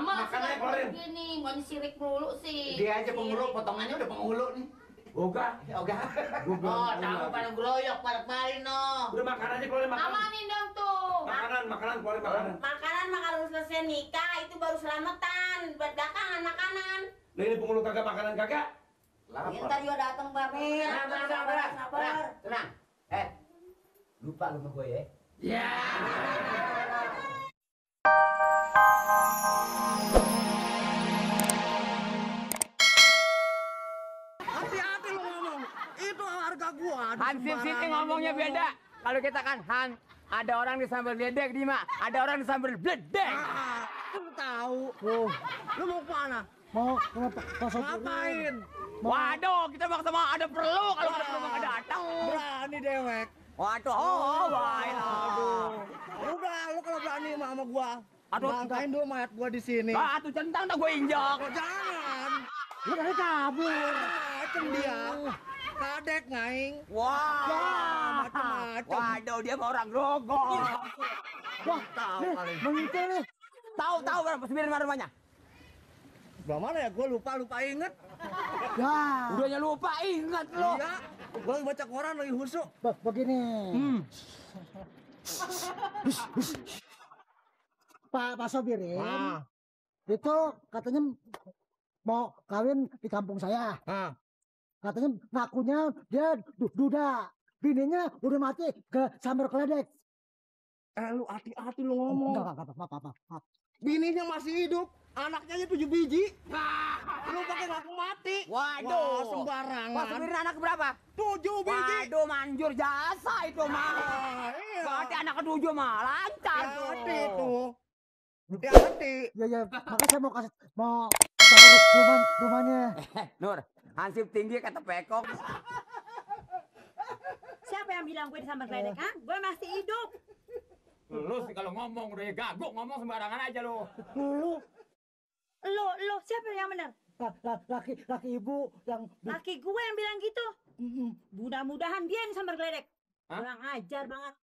makanannya keluarin. Gini, mau sirik mulu sih. Dia aja pengulu, potongannya udah pengulu nih. Oga. Oh, tamu pada geroyok, pada kemarin no. Udah makan aja keluarin makanan. Amanin dong tuh. Makanan keluarin makanan. Makanan kalau selesai nikah itu baru selamatan. Buat belakangan makanan. Lah ini penghulu kagak makanan kagak? Ntar juga datang Babe. Tenang. Lupa lu sama gue ya. Ya. Hati-hati lu ngomong. Itu harga gua. Hansip sini ngomongnya beda. Kalau kita kan ada orang disambal ledek, Dima. Ada orang disambal bledek. Lu tahu. Lu mau kemana? Mau Ngapain? Waduh, kita mau ketemu ada perlu. Kalau ada perlu nggak datang. Berani dewek. Waduh, baiklah. Udah, lu kalau berani sama gua. Aduh, langkain dulu mayat gua di sini. Atuh centang tak gue injak. Jangan. lu dari kabur. Macem dia. Kadek ngaing. Wah, macam-macam. waduh, dia mau orang grogol. Wah, tahu kali. Mengikir nih. Tahu berapa sembilan rumahnya? Sebelah mana ya? Gua lupa inget. Ya. Udahnya lupa, ingat lo. Iya. Gua lagi baca koran lagi husuk. Begini. Pak Sobirin. Itu katanya mau kawin di kampung saya. Katanya ngakunya dia duda. Bininya udah mati ke sambar keledek. Lu hati-hati lu ngomong. Enggak apa-apa. Bininya masih hidup. Anaknya aja 7 biji. Lu pakai ngaku mati. Waduh. Wah, sembarangan. Pak Sobirin anak berapa? 7 biji. Waduh, manjur jasa itu mah. Iya. Berarti anak ke-7 mah lancar tuh. Hati itu. Hati. Ya, makanya saya mau taruh rumahnya. Nur, Hansip tinggi kata pekok. Siapa yang bilang gue disambar geledek? Gue masih hidup. Lu sih kalau ngomong udah gaguk, ngomong sembarangan aja lu. Lo, siapa yang benar? Laki ibu yang Laki gue yang bilang gitu. Mudah-mudahan dia yang disambar geledek. Kurang ajar banget.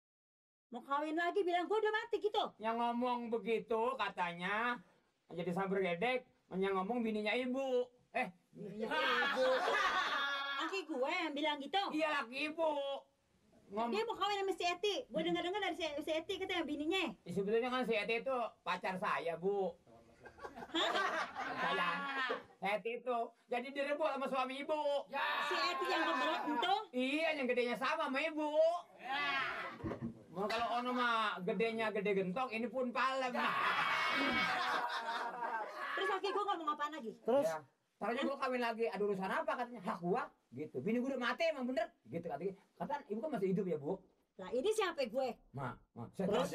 Mau kawin lagi bilang gue udah mati gitu. Yang ngomong begitu katanya jadi sambar gedek, yang ngomong bininya ibu. Bininya ibu. Laki gue yang bilang gitu. Iya laki ibu. Dia mau kawin sama si Eti. Gue dengar dari si Eti katanya bininya. Sebetulnya kan si Eti itu pacar saya, Bu. Saya. Eti itu jadi direbut sama suami ibu. Si Eti yang kebelet itu. Iya, yang gedenya sama ibu. Mau kalau ono mah gedenya gede gentok, ini pun palem. Terus laki gue ngomong apaan lagi? terus Ya. Soalnya gua kawin lagi, ada urusan apa katanya? Hak gua, gitu. Bini gua udah mati emang bener, gitu katanya. Kata ibu kan masih hidup ya, Bu. Lah ini siapa gue? Terus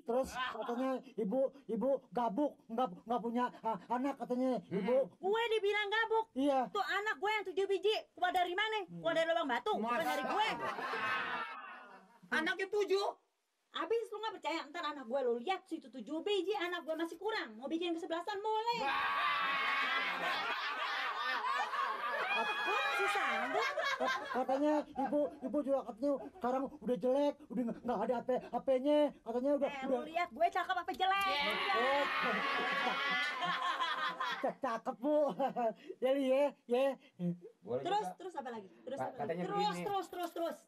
terus katanya ibu gabuk nggak punya anak katanya ibu. Gue dibilang gabuk. Iya. Tuh anak gue yang 7 biji. Keluar dari mana? Keluar dari lubang batu. Bukan dari gue. Anaknya 7. Abis lu nggak percaya, ntar anak gue lu lihat situ 7 biji, anak gue masih kurang. Mau bikin kesebelasan boleh. Gue masih sanggup. Katanya ibu juga katanya sekarang udah jelek, udah nggak ada HP-nya, katanya udah Lu lihat gue cakep apa jelek? cakep Bu. Jadi ya. Terus apa lagi? Katanya begini. Terus.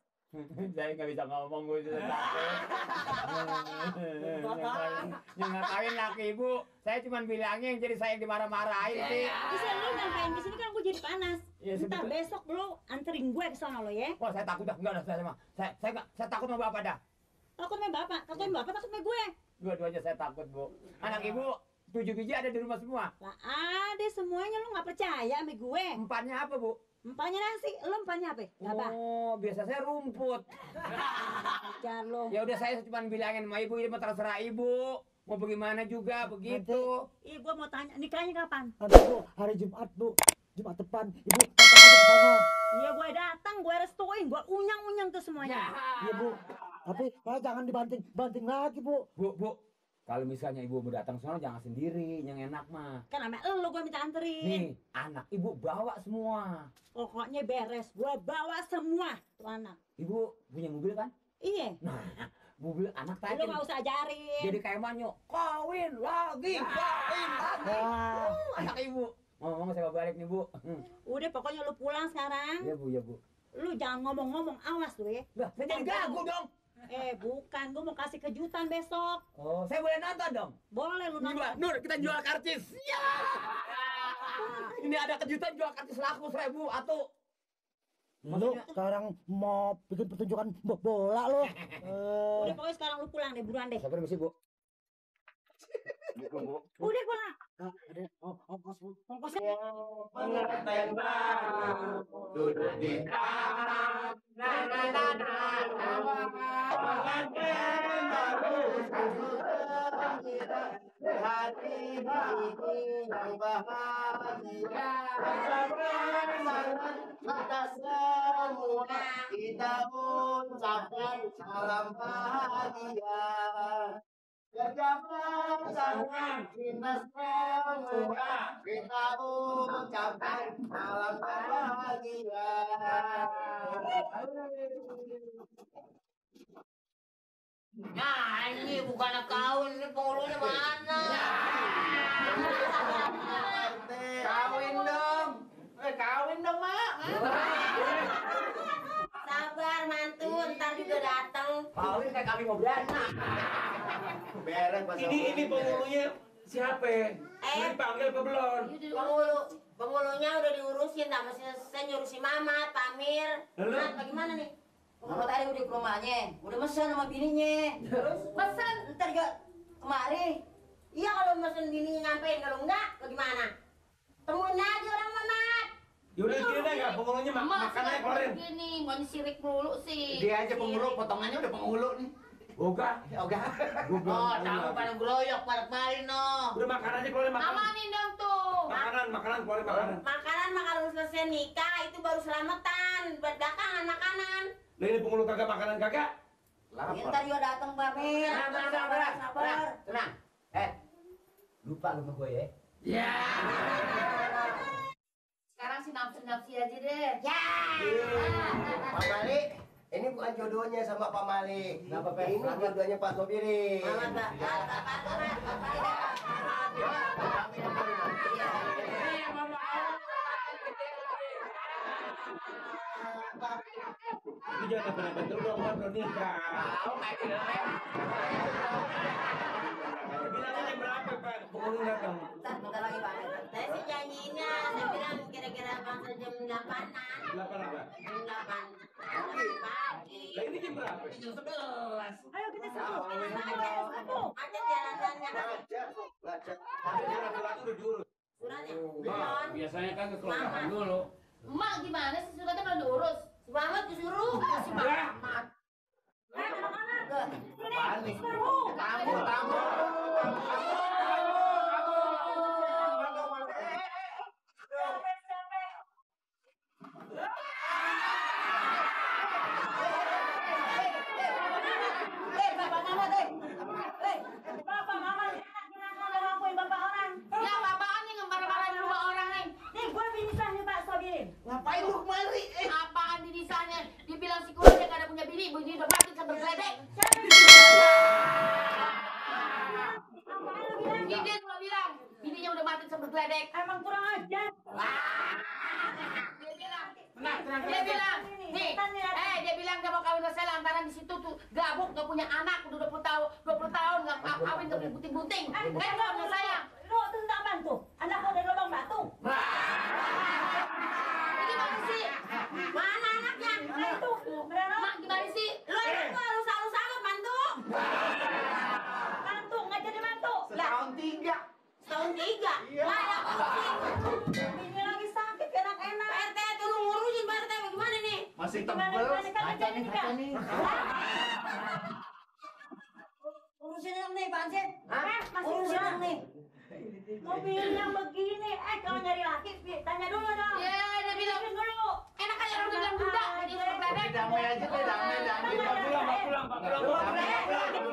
Saya nggak bisa ngomong, gue sudah takut. Ngapain laki ibu? Saya cuma bilangnya yang jadi saya yang dimarah-marahin sih. Bisa lu nyampein ke sini kan gue jadi panas. Ya, Ntar besok lu anterin gue ke sana lo ya. Wah, saya takut dah. Enggak dah, saya takut sama bapak dah. Takut sama bapak, takut sama gue. Dua-duanya saya takut, Bu. Anak ibu 7 biji ada di rumah semua. Lah ada semuanya, lu nggak percaya sama gue. Empatnya apa, Bu? Empahnya nasi, lu empahnya apa? Apa? Oh, biasa saya rumput. Jangan lo. Ya udah saya cuma bilangin sama ibu, ini terserah ibu. Mau bagaimana juga begitu. Ih, gue mau tanya, nikahnya kapan? Nanti Bu, hari Jumat Bu, Jumat depan ibu datang aja ke sono. Iya, gue datang, gue restuin, gue unyang-unyang tuh semuanya. Iya Bu, tapi jangan dibanting lagi Bu. Bu, kalau misalnya ibu mau datang sono jangan sendiri, yang enak mah. Kan sama lu gue minta anterin. Nih, anak ibu bawa semua. Pokoknya beres, gue bawa semua tuh anak. Ibu punya mobil kan? Iya. Nah, mobil anak Lu tadi. nggak usah ajarin. Jadi kayak manyo, kawin lagi, kawin lagi. Wah. Anak ibu. Ngomong saya balik nih bu. Udah pokoknya lu pulang sekarang. Iya bu, ya bu. Lu jangan ngomong-ngomong, awas lu ya. Lah, saya jadi gagu dong. Bukan, gua mau kasih kejutan besok. Oh, saya boleh nonton dong. Boleh lu Ini, Mbak, nonton. Nur, kita jual karcis. Ya. Ini ada kejutan jual karcis laku 1000 atau Lu sekarang mau bikin pertunjukan bola lu. Udah pokoknya sekarang lu pulang deh, buruan deh. Saya permisi bu. Udah pulang. Ada ongkos lu. Ongkosnya Pengantin baru duduk di tangan. Pengantin baru duduk gembira di hati ini yang bahagia. Bersama kita semua kita ucapkan salam bahagia. Berjamaah kita semua kita ucapkan salam bahagia. Nah, ini bukan kawin, ini penghulunya mana? Kawin dong. Kawin dong, Mak. Sabar mantu, ntar juga datang. Kawin kayak kami mau beranak. Beres Pak Ini penghulunya siapa? Udah dipanggil apa belum? Penghulunya udah diurusin, tak mesti saya nyuruh si Mamat, Pamir. Lalu? Mat, bagaimana nih? Mama tadi udah ke rumahnya, udah mesen sama bininya. Terus pesan. Ntar juga kemari. Iya kalau mesen bininya nyampein, kalau enggak, bagaimana? Temuin aja orang Mamat. Yaudah gini deh, nggak penghulunya makanannya keluarin. Gini, mau disirik mulu sih. Dia aja penghulu, potongannya udah penghulu nih. Oga. Oga. Oh, tamu pada geroyok, pada kemarin no. Udah makanannya keluarin makanan. Amanin dong tuh. Makanan keluarin makanan. Makanan mah kalau selesai nikah itu baru selamatan, buat belakangan makanan. Lah ini penghulu kagak makanan kagak? Ntar juga datang Pamir. Sabar. Tenang. Lupa lu sama gue ya. Ya. Sekarang sih nafsu-nafsi aja deh. Ya. Pak Malik, ini bukan jodohnya sama Pak Malik. Kenapa, Pak? Ini jodohnya Pak Sobirin. Ini jangan benar dulu dong, belum nikah. Tahu kayak gitu. Bilang aja berapa Pak? Penghulu datang. Bentar lagi Pak. Saya sih janjinya, saya bilang kira-kira bangsa jam 8-an. Berapa apa? Jam 8 pagi. Lah ini jam berapa? Jam 11. Ayo kita sambung. Macet jalan-jalannya. Ada surat udah diurus. Suratnya. Nah, biasanya kan ke kelurahan dulu. Emak gimana sih suratnya belum diurus? Si Mamat disuruh. Si Ya. Mamat. Panik. Tamu. Bapak mama ngakuin bapak orang. Ya apaan nih ngembar-ngembarin rumah orang nih? Nih gua binisahnya Pak Sobirin. Ngapain lu kemari? Apaan dinisannya? Dibilang si kuliah gak ada punya bini, bini udah mati sampai geledek. Dia cuma bilang, bininya udah mati sampai geledek. Emang kurang ajar. Dia bilang, nih, dia bilang gak mau kawin sama saya lantaran di situ tuh gabuk, gak punya anak, udah 20 tahun gak kawin, gak bunting-bunting. Kan gak sama saya. Lu tentang bantu. Anak gua dari lubang batu. Ini gimana sih? Mana anaknya? Itu. Mak gimana sih? Lu anak gua halus-halus amat mantu. Mantu nggak jadi mantu. Setahun 3. Tahun 3. Layak pusing. Ini lagi sakit enak-enak. Pak RT tolong ngurusin Pak RT bagaimana nih? Masih Gimana tebel. kaca nih. Urusin yang nih Pak Ansip. Masih Urusin yang nih. mobilnya begini. Kalau nyari laki, tanya dulu dong. Ya, dia bilang Bikin dulu. enak aja orang bilang budak, jadi sampai geledek. Damai aja deh, damai.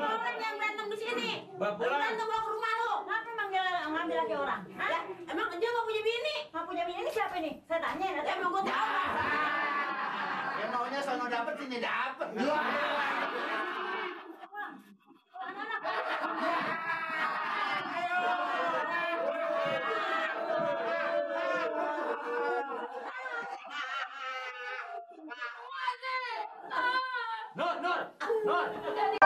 Orang yang berantem di sini. Bapak pulang. Berantem bawa ke rumah lu. Kenapa ngambil laki orang? Ya, emang dia gak punya bini? Nggak punya bini ini siapa nih? Saya tanya nanti. Ya, emang gua tahu. Ya maunya sono dapet sini dapet. Nur.